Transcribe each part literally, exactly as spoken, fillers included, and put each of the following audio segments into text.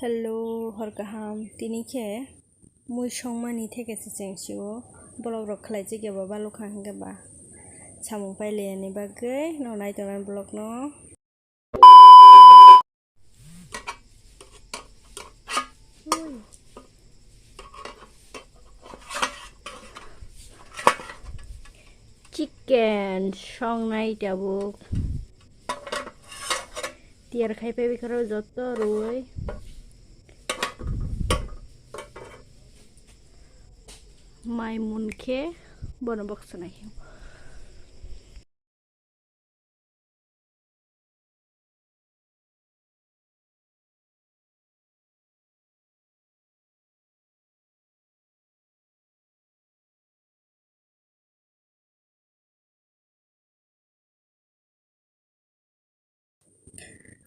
Hello, hor kaham. Tini khe mui songmani theke se cheng sio. Vlog rok khlai chike ba balukha hwnkhe ba samung pailaya ni bagwi no nai tongnai vlog no. Chicken songnai tabuk. Tiyar khai phai bikaro joto rwui. Mai mun khe bono boksa nai.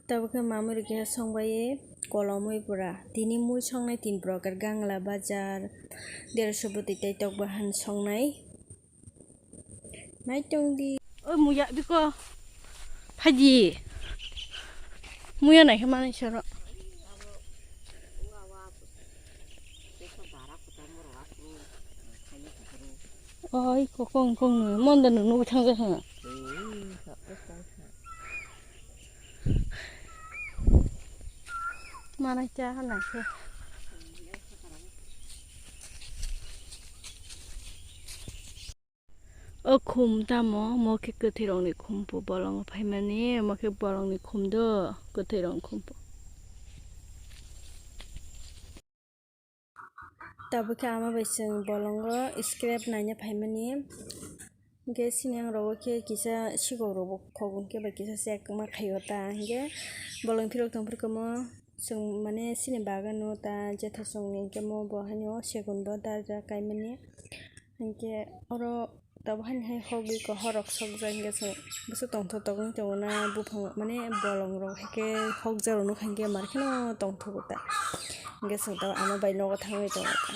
Tabuk khe mamui rok khe songbai kolomwi pura. Tini mui songnai tin prokar, gangla bajar, derso bwtwi tei tok bahan songnai. Naitung di. Oi, muya biko. Phaji. Muya nai khe manai soro. Oi, kokong kong no. Monda no nugo thang ja ha. Manai cha ha nai khe. O khum tamo, mo khe kwthwirokni khumpu bolongo phaimani, mo khe bolongni khum do, kwthwirokni khumpu. Tabuk khe ama bai chwng bolongo scrap naina phaimani, hinkhe sini ang rogo khe kisa sikok rokbo khogo, hinkhe bai kisa chek ma khaio ta, hinkhe bolong phirok tong phirkhe mo chwng mane sini bagano ta jethosongni hinkhe mo bo haino segun bo darja kaimani. Hinkhe oro tabuk haini hai hogwi ko horok sokjak hinkhe chwng bwswk tongthok tongwi tongo na buphang mane bolongrok haikhe hokjak rok nukha hinkhe mar kheno tongthogo ta. Hinkhe chwng tabuk ama bai nogo thangwi tongo ta.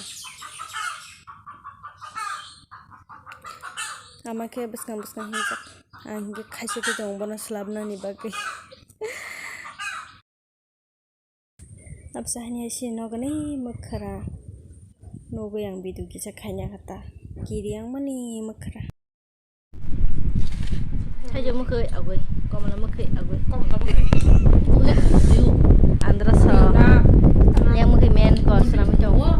Ama khe bwskang bwskang hinjak. Ang hinkhe khaisokgwi tongo bono swlapnani bagwi. Absa hani hai sini nogo ni mwkhra. Nugwi ang video kisa khaina kha ta. Kiri ang mani mwkhra. Thaijo mwkhwi agwi, komla mwkhwi agwi. Andra so. Yang mwkhwi men ko swnamwi tongo.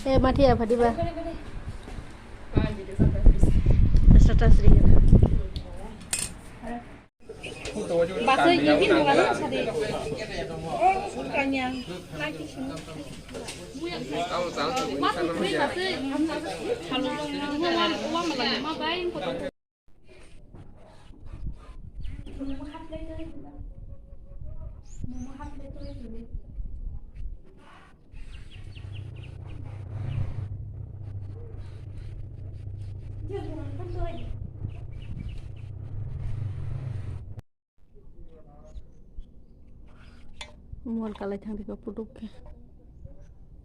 Eh, mati ya, phadi ba. Status ri. Mol kalai thang dikha putuk khe.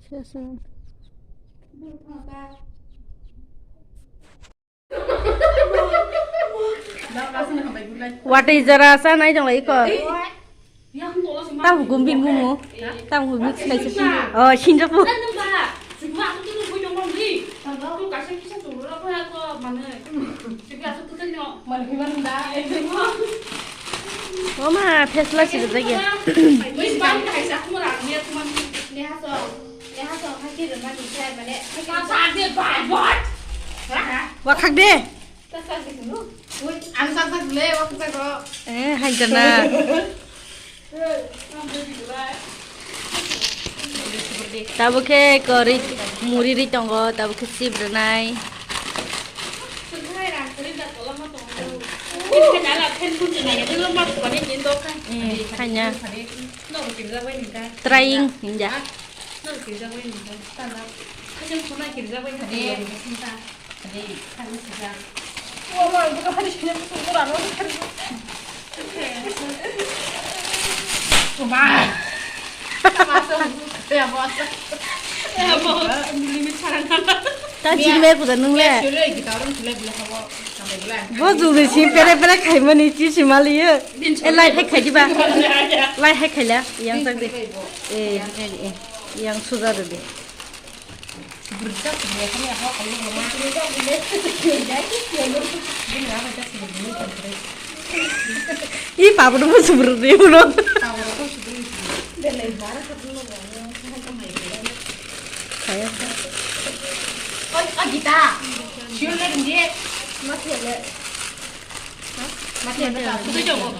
Seseng. Watwi jora sa nai tong lai ko. Tam hukum bin bumu. Tam hukum mix kaisa. Oh, sinjo pu. Mama, fesla sih jagi. Wakhak de. Ang sak sak le, wakhak sak ro. Eh, hai jana. Tabuk khe kwrwi muri ri tongo, tabuk khe chip rwnai. Eh, haina. Trying hinja. Ta chini bai puja nung le. Bo juni si pere pere khaimani chi si maliyo. E lai hai khai diba. Lai hai khaila. Yang tak de. E, e, e. Yang suja de. I pabor mo subur de uno. Kaya. Oi, Agita. Siul na ringe. Mati le. Mati le. Mati le. Sudah jauh.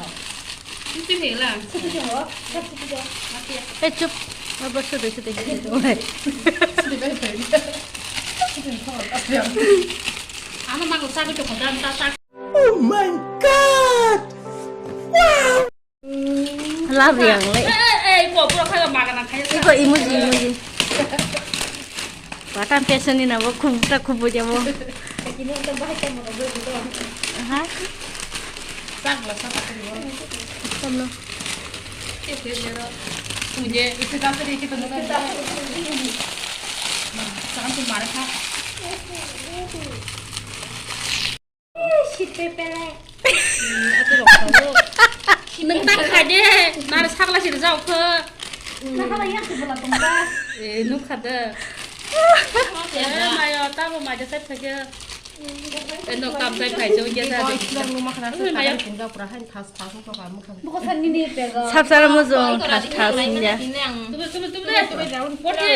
Itu ni lah. Sudah jauh. Sudah jauh. Mati le. Eh, chup. Apa sudah, sudah, sudah. Sudah, sudah. Ama mago sago choko dan ta ta. Oh my God! Wow! Love yang le. Eh, eh, eh, iko pura kaya maga na kaya. Iko emoji, emoji. Batang fashion ni nabo khum ta khum bo jabo. Kini untuk bahasa mau gue gitu. Aha. Sag lah, sag apa nih? Samlo. Itu dia. Itu kata dia kita nonton. Sag tu marah kah? Shit, pepele. Nwng ta kha de, nar sakla sir jao kho. Nakhala yang tu bola tongba. Eh, nuk kha de. Eh, mayo, tabo maja sai phai de. Eh, nok tam sai phai jong ya sa de. Oi, mayo. Buko sanni ni pega. Sab sara mo jong thas thas ni ya. Tube, tube, tube de. Tube, tube, tube. Poti.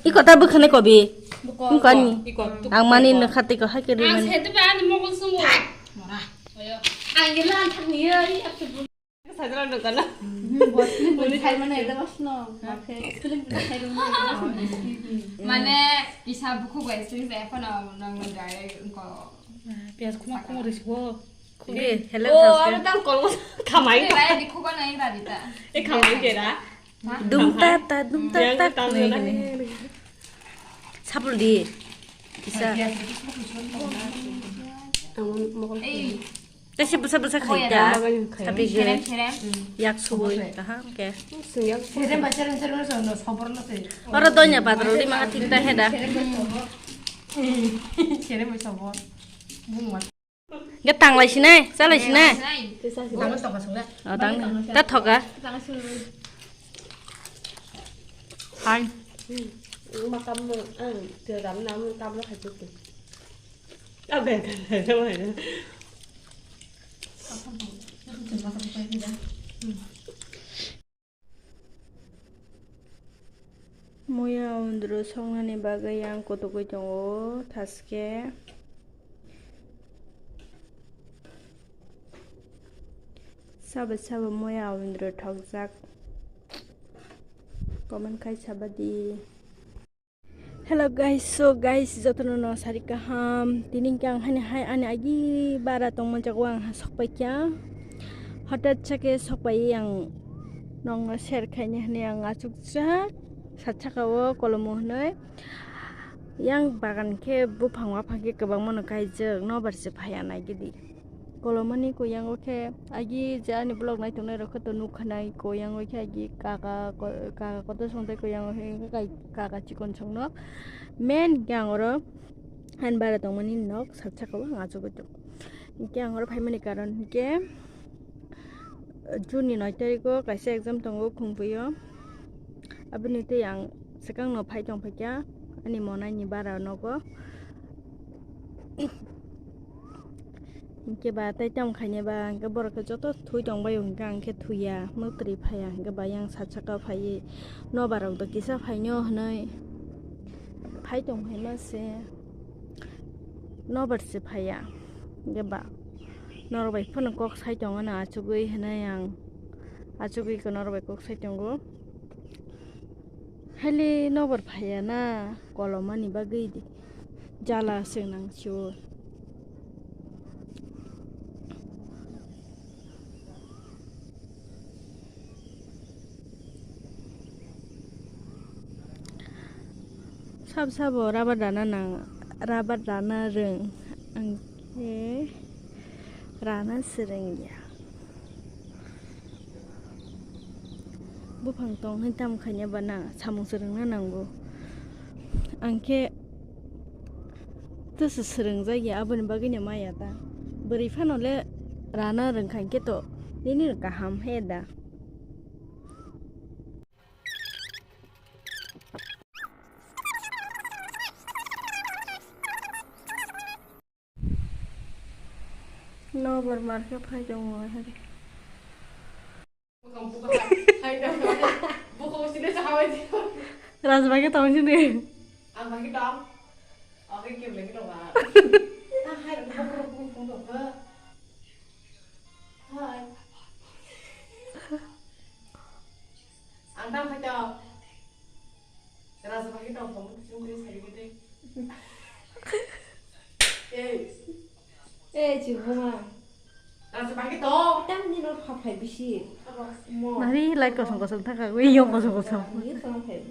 Iko ta bwkhani kobi. Bwkha ni. Ang mani nokha tei ko hai khe ri mani. Ang se tebe ani mokol sungo. Mora. Oyo. Ang gila ang thang yo. Sajra nokha na. Bosni boli khai mane ekdom asno. Makhe film khai mane. Mane isa bukhu bai sing se phone nang nang direct ko. Pias khuma khuma risi bo. Khuge hello. Oh, aro tang kol khamai. Bai di khuga nai ba di ta. E khamai kera. Dum ta ta, dum ta ta, yang ta ta nai. Sapul di. Isa. Tesi busa busa khai ta. Sabi ge. Serem, serem. Yak subui kaham ke. Serem ba serem serem no sabor no se. Oro donya padro di manga tinta heda. Serem ba sabor. Bung ma. Ga tang lai sinai, cha lai sinai. Tang lai tong ka sung le. Oh, tang. Ta thoka. Hai. Ma kam mo, ang te ram na mo kam lo khai tu. Abe, abe, abe, abe. Moya awindru soknani bagwi ang kutugwi tongo, thaske sabo sabo moya awindru thokjak, comment khai saba di. Hello guys, so guys, jotono no sari kaham. Tini hwnkhe ang hani hai ani agi bara tongmani jaga o ang ha sokpai kha. Hothat sakhe sokpai ang nokno share khaini hwnwi ang achukjak. Sat saka o kolomo hwnwi. Yang bagan khe buphang waphang khe kwbangma no kaijak, nobar se phaiya naigidi. Kolomani koyango khe agi je ani vlog naitongnai rok khe to nukha nai, koyango khe agi kaka ko-, kaka kotor songtai koyango khe kai-, kaka chikon songno main hwnkhe ang oro ani bara tongmani nok sat saka o ang achugwi tongo. Hwnkhe ang oro phaimani karon hwnkhe June ni noi tarikh o kaisa exam tongo Khumpuio. Aboni tei ang swkang no phai tong phaikha ani monai ni bara nogo. Hinkhe ba tei tamo khaina ba hinkhe borok khe joto thwi tong bai o hinkhe ang khe thwiya, mwtwrwi phaiya hinkhe ba yang sat saka phaiwi nobar rok do kisa phaino hwnwi phai tong phaima se nobar se phaiya hinkhe ba norok bai phano kok sai tongo no achugwi hwnwi ang achugwi khe norok bai kok sai tongo. Haile nobar phaiya na kolomani bagwi di jala se nang sio. Sab sabo rabar rana nang, rabar rana rwng, ang khe rana se rwngya. Buphang tong hai tamo khaina ba na samung se rwngna nango. Ang khe Tei se swrwngjak ya, aboni bagwino maya ta. Bwrwi phano le rana rwngkha hwnkhe to nini kaham he da. Nokbar mar khe phai tongo hai. Rajbagi tong sini. Ang bagi tong. Oke, kim lagi tong, Kak. Ah, hai, buku, buku, buku, buku. Hai. Ang tang hai tong. Rasa pakai tong, kamu sini sini sini gede. Eh. Eh, Cibuma. Rasa pakai tong. Tang ni no phaphai bisi. Apa? Mo. Nari lai kosong kosong thaka, wi yong kosong kosong. Ni kosong phai.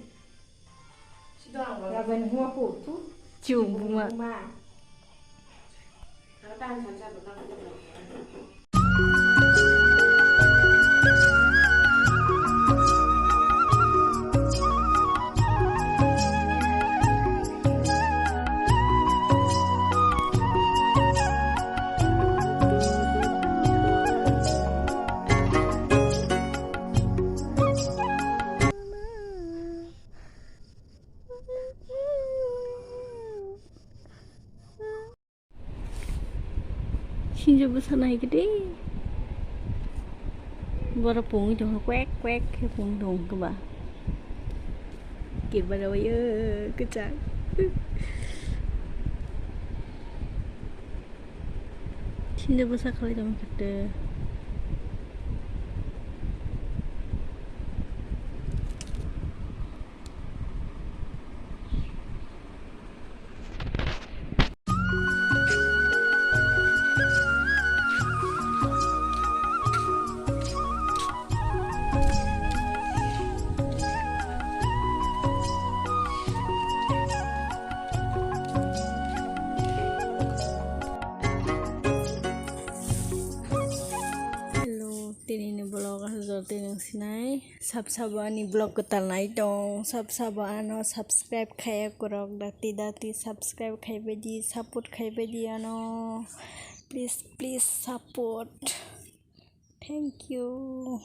Sido ang. Rasa ni huma pu tu. Cibuma. Cibuma. Sinjo bwsa nai khe de. Borok pungwi tongkha, kwek kwek khe pungwi tongkha ba. Kirba rw-o kwchak. Sinjo bwsa khlai tongkha de. Hello, tini ni vlog aswk tini sinai. Sab sabo ani vlog kwtal nai tong, sab sabo ano subscribe khaiya kwrwk, dati dati subscribe khaibai di, support khaibai di ano, please, please support, thank you.